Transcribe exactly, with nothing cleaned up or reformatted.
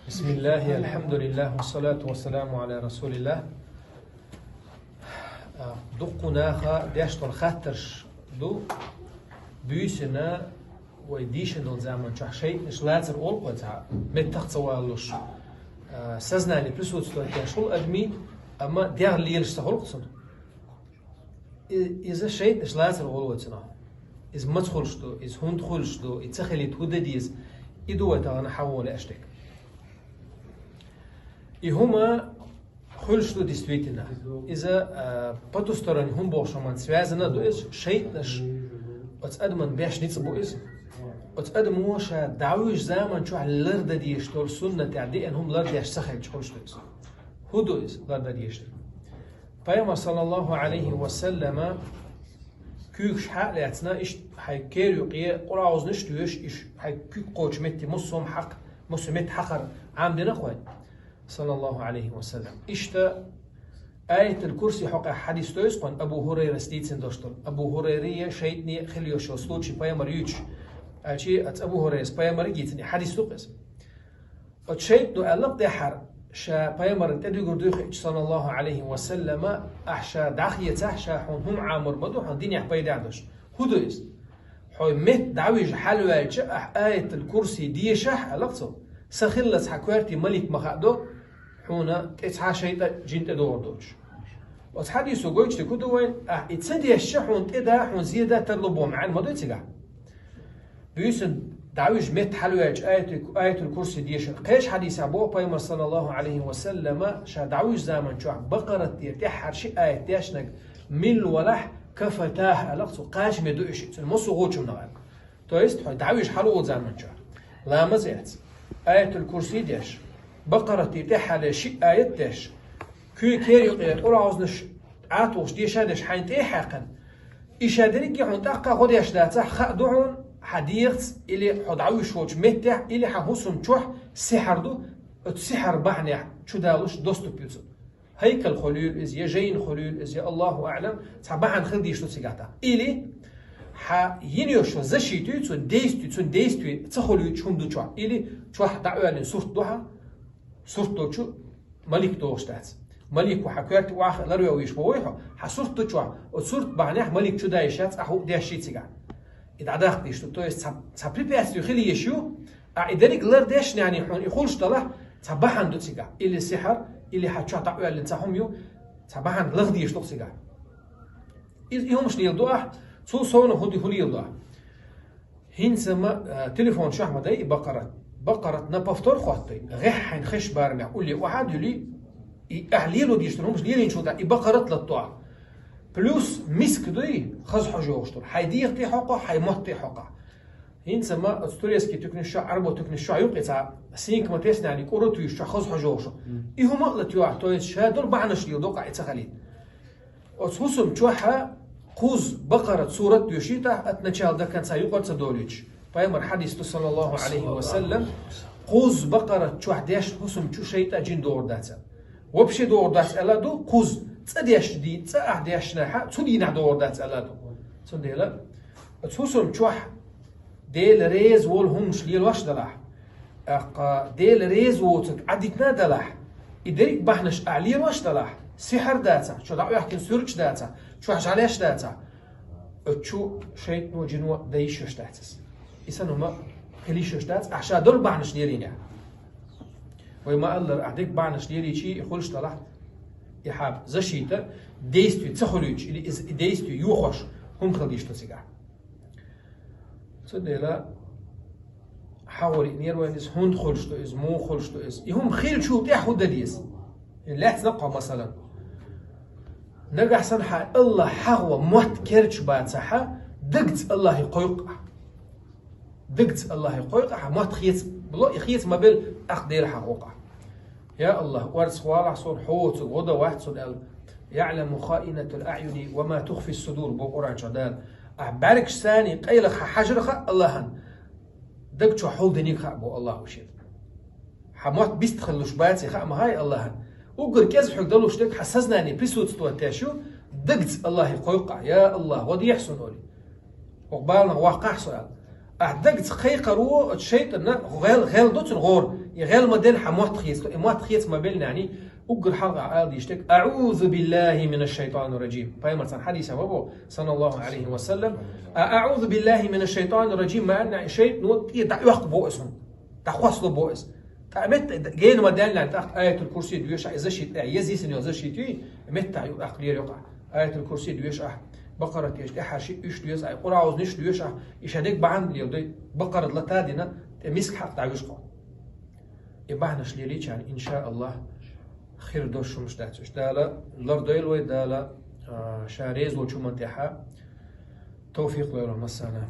بسم الله، الحمد لله، والصلاة والسلام على رسول الله. А, дуккха наха деш дола хаттарш ду, буьйсанна вай дийшина долча заман чохь шайтӀанаш лацар олу-кх вай цхьа, меттах а ца валалуш, а, сознание присутствовать деш хуьлу адамий, амма дегӀ лелаш ца хуьлу-кх цунна. И-, иза шайтӀанаш лацар олу вай цунах. Иза маца хуьлуш ду, иза хӀунда хуьлуш ду, и ца хилийта хӀун дан деза, и ду вай тахана хьахо лаьаш дерг. И хӀума хуьлуш ду действительно. Иза, а, потусторонний хӀума бохуш хӀуманца связано а ду иза, шайтӀанаш оцу адаман беш ницкъ бу иза. Оцу адамо ша дӀавуьжучу заман чохь лардан дезаш долу суннатехь деана хӀума лардеш ца хилча хуьлуш ду иза. ХӀун ду иза лардан дезаш дерг? Пайхамар, саллаллаху Ӏалайхи ва саллама, куьйгаш хьа а лаьцна, иштта хьайн кер юкъе къураузанаш а тоьшуш, иштта хьайн куьг кхочу метте муьлхха хьакха, муьлхха метта хьакхар Ӏамдина-кх вайна, саллаллаху Ӏалайхи ва саллам. Иштта Аятул Курси хьокъехь хьадис ду иза-кх вайна, Абу ХӀурайрас дийцина долуш долу. Абу ХӀурайрий, шайтӀаний хила йолуш йолу случай пайхамар юьйцуш. Аьлча, оцу Абу ХӀурайрас пайхамарга йийцина, и хьадис ду-кх иза. Оцу шайтӀано аьлла-кх тӀаьххьара, ша пайхамарна тӀедуьгур дуьйхича, саллаллаху Ӏалайхи ва саллама, ахь ша дӀахецахь, ша хьуна хӀума Ӏамор ма ду, хьуна динехь пайда а долуш. ХӀун ду иза? Хьо метта дӀавижа хьалаваьлча, ахь Аятул Курси дешахь, аьлла-кх цо, сан хиллалц хьан коьрте малик ма хаадо, хьуна тӀе цхьа шайтӀа, жин тӀедогӀур доцуш. Оцу хьадисо гойтуш дерг хӀун ду вайна, ахь и ца дешча, хьуна тӀе да, хьуна зе да тарло боху маьӀна ма ду цигахь. Буьйсанна дӀавижа метта хьалаваьлча Аятул, Аятул Курси дешар. Кхечу хьадисехь боху пайхамар, саллаллаху Ӏалайхи ва саллама, ша дӀавижа заман чохь Бакъарат тӀера тӀаьххьара ши аят дешнарг милла валахь, кафатахь, аьлла-кх цо, кхачаме ду уьш, цуьнан массо а гӀочунах аьлла. То есть, хьо дӀавижа хьалаволу заман чохь, ламаз эцна, Аятул Курси деш, Бакъарат тӀера тӀаьххьара ши аят деш, куьйга кер юкъе къураузанаш Ӏатухуш деша а деш хьайна тӀе а хьаькхна, и ша дерриге хьуна тӀаккха гӀо деш дацахь, хаа ду хьуна, хьан дегӀаца или хьо дӀавуьжуш волчу меттехь, или хьан хӀусам чохь сихьр ду, оцу сихьр бахьанехь чудалуш доступ ю цунна. ХӀайкал хуьлийла иза, я жайна хуьлийла иза, я Аллаху аӀлам, цхьа бахьана хила дезаш ду цигахь тӀаккха. Или хьан йина йолуш йолу защита ю, цуьнан действие, цуьнан действие ца хуьлуьйтуш хӀума ду чохь. Или чохь дӀаоьллина сурт ду хьан, сурт долчу малик догӀуш дац. Малико хьан коьрте охьа а ларвевлла вийш ма вой хьо, хьан сурт ду чохь, оцу сурт бахьанехь малик чу дан йиш яц, ахь хӀуъа деш ши цигахь. И дӀадаккха дезаш ду. То есть цхьа, цхьа препятствие хила езаш ю, ахь и дерриг лардеш, нани, хьуна и хуьлуш далахь, цхьа бахьана ду цигахь. Или сихьр, или хьан чохь дӀаоьллина цхьа хӀума ю, цхьа бахьана лаха дезаш ду цигахь. Иза и хӀумаш леладо ахь, цул совнаха хӀун ду, хӀун леладо ахь? ХӀинца ма, а, телефон чохь ма дай и Бакъарат. Бакъарат на повтор хӀоттой, гӀеххьана хезачу барамехь улле охьа а дуьллий, и ахь лело дезаш долу хӀумаш лелийначул тӀаьхьа и Бакъарат латто ахь. Плюс миск дуй, хаза хьожа йогӀуш долу, хьайн дегӀа тӀе хьокхо, хьайн мотт тӀе хьокхо. ХӀинца ма оцу турецкий туькнаш чохь, Ӏарбо туькнаш чохь юкъе цхьа синка ма тесна, нани, кӀура туьйсуш чохь хаза хьожа йогӀуш. И хӀума а латайо ахь, то есть ша долу бахьанаш леладо ахь и ца хилийта. Оцу хӀусам чохь кхузза Бакъарат сурат доьшийта ахь, от начала до конца юкъара ца долуьйтуш. Пайхамар хьадис ду, саллаллаху Ӏалайхи ва саллам, кхузза Бакъарат чохь деш хӀусам чу шайтӀа, жин догӀур дац аьлла. Вообще догӀур дац аьлла ду, кхузза цкъа деш ди-, цкъа ахь дешнехь, цу дийнахь догӀур дац аьлла ду. Цундела оцу хӀусам чохь Дела реза волу хӀуманаш лелош далахь, тӀаккха Дела реза воцург Ӏадитина а далахь, и дерриг бахьанаш ахь лелош далахь, сихьр дацахь, чо дӀаоьхкина суьрташ дацахь, чохь жӀалеш дацахь, оцу чу шайтӀано, жино дан йиш йолуш дац иза. И санна хӀума хила йиш йолуш дац, ахь ша долу бахьанаш лелийнехь. Вай ма-аллара, ахь дерриг бахьанаш лелийчий, и хуьлуш далахь, и хьан защита действие ца хуьлуьйтуш, или иза и действие йохош хӀума хила дезаш ду цигахь. Цундела хьахор йиънера вайна иза, хӀунда хуьлуш ду иза, муха хуьлуш ду иза. И хӀума хилчул тӀаьхьа хӀун дан деза? И лаьцна кхо, масалан. Нагахь санна хьан АллахӀ хьахо мотт керча бацахь, дагца АллахӀе кхойкху ахь. Дагца АллахӀе кхойкху ахь, мотт хеца ло, и хеца ма белла, тӀаккха Дела хьахо ахь. Я АллахӀ, орцах валахь суна, хьо воцург гӀо дан вац суна аьлла. «يعلم خائنة الأعين وما تخفي الصدور», боху Къуръан чохь Дала. Ахь бӀаьргаш санний къайлах хьан хьажар хаьа АллахӀан, даг чохь хьул диниг хаьа, боху АллахӀа шена. Хьан мотт бистхуьлуш баций хаьа ма хаьа АллахӀан. Уггар кӀезиг хьоьга далуш дерг хьан сознание присутствовать деш ю, дагца АллахӀе кхойкху ахь, я АллахӀ, гӀо дехьа суна олий. ХӀокху баланах ваккхахь со аьлла. Ахь дагца кхайкхаро оцу шайтӀанна гӀел, гӀел до цунна гӀора. И гӀел ма ден хьа мотт хецаш, и мотт хецаш ма беллинехь, уггар хьалха Ӏадийш дерг: «أعوذ بالله من الشيطان الرجيم». Пайхамаран хьадисехь ма бу, саллаллаху Ӏалайхи ва саллам: «أعوذ بالله من الشيطان الرجيم» ма аьллинехь, шайтӀано тӀе дӀаоьккху боху иза хьуна, дӀахослу боху иза. ТӀаккха метта гена ма даьллинехь, тӀаккха аятул курси доьшу ахь, и защита, я еза йисина йолу защита юй, метта юкъа тӀаккха лерайо ахь. Аятул курси доьшу ахь, Бакъарат еш тӀаьххьара шиъ, уьш доьшу ахь, Къулъаъузу ниш доьшу ахь, и шадерг бахьана леладой, Бакъарат латадина, тӀе миска хьакха дӀавуьжу хьо. И бахьанаш лелийча, иншааллахӀ, хир долуш хӀумнаш дац уьш. Дала лардойла вай, Дала, а, Ша реза волчу хӀуманна тӀехь товфикъ лойла массарна.